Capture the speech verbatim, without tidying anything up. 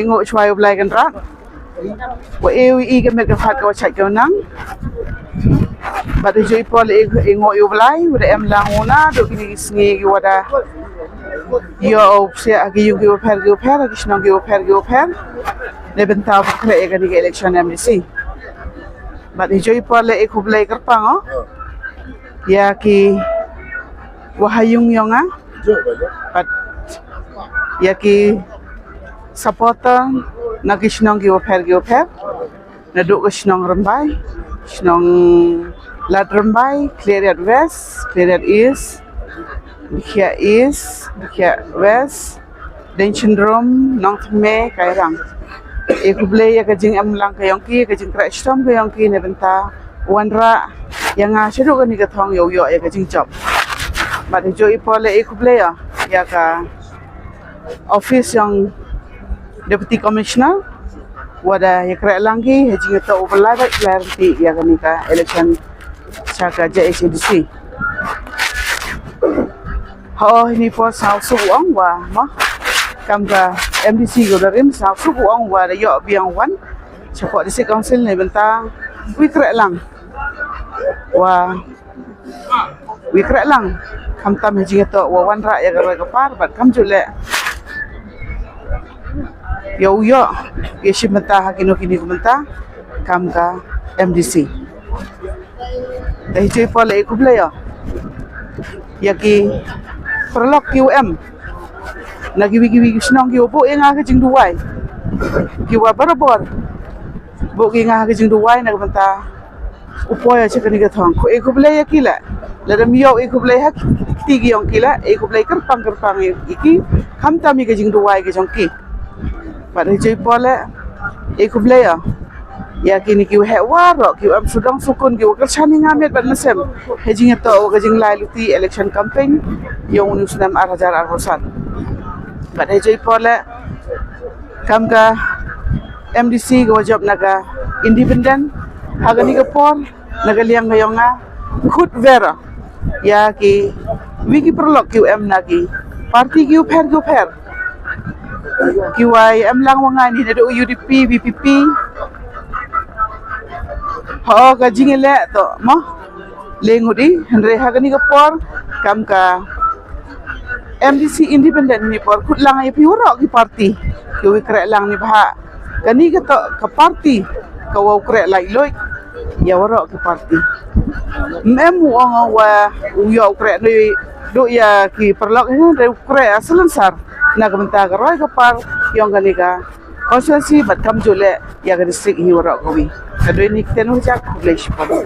Nguh shuwa ïa u Blai Kynrad. Wa e u i ka met ka phad ka wa chait ka wa nang. Bad ha joi por la e nguh ïa u Blai wa da em lang u na duk kini ki sngi ki wa da ïoh u psiah ha ki yung ki wa pher ki wa pher, ha ki shnong ki wa pher ki wa pher. Ne bynta u khreh ïa kani ka election M D C. Bad ha joi por la e khublei kyrpang o ïa ki wa ha yung yong nga. Bad ïa ki supporter na ki shnong ki wa pher ki wa pher. Na duk ka shnong Rymbai, shnong Lad Rymbai, Khliehriat West, Khliehriat East, Dkhiah East, Dkhiah West, Dengchynrum, Nongthymme, Kairang. E khublei ïa ka jingem lang ka yong ki, ka jingkhreh shitom ka yong ki ne bynta wanrah ïa nga sha duk kani ka thong ïa u ïoh ïa ka jingjop. Bad ha joi por la e khublei ïa ka office yong Deputy Commissioner wa da ïa khreh lang ki ha jingïatoh u ba lai bad lai rynti ïa kani ka election sha ka J H A D C. Ha o hini por sngewsuk u ong wa ma kam ka M D C ko da rim sngewsuk u ong wa da ïoh biang wan sha pok District Council ne bynta wi khreh lang wa wi khreh lang khamtam ha jingïatoh wa wanrah ïa ka roi ka par bad kam ju leh ïa u ïoh ïa shi mynta ha kino kini ki mynta kam ka M D C. Te ha joi por la e khublei ïa ki paralok ki wa em na ki wi ki wi ki shnong ki wa buh ïa nga ka jingduwai ki wa barabor buh ki nga ka jingduwai na ka bynta u poi ïa kani ka thong. Ko e khublei ïa ki la la dam ïoh e khublei ha kti ki yong ki la e khublei kyrpang kyrpang ïa ki khamtam ïa ka jingduwai ka jong ki. Bad ha joi por la e khublei ïa ïa kini ki wa heh waroh ki wa em sudong sukun ki wa kyrchan ïa nga met bad mynsiem ha jingïatoh wa ka jinglai luti election campaign yong uni u snem ar hajar arphew san. Bad ha joi por la kam ka M D C ka wa jop na ka independent ha kani ka por na ka liang ka yong nga khut vera ïa ki wi ki paralok ki wa em na ki party ki wa pher ki wa pher ki wa em lang wa nga ni na duk U D P, V P P. Ha o ka jingïaleh to mo le ngut i hynrei ha kani ka por kam ka M D C independent ni por khut lang ïa phi waroh ki party ki wi khreh lang ni bha kani ka to ka party ka wa u khreh lai loi ïa waroh ki party. Mem u ong wa u ïoh u khreh ni duk ïa ki paralok ni hynrei u khreh a salonsar na ka bynta ka roi ka par yong kani ka constituency bad kam ju leh ïa ka district hi waroh ka wi. Ka doi ni kten u jak khublei shibun.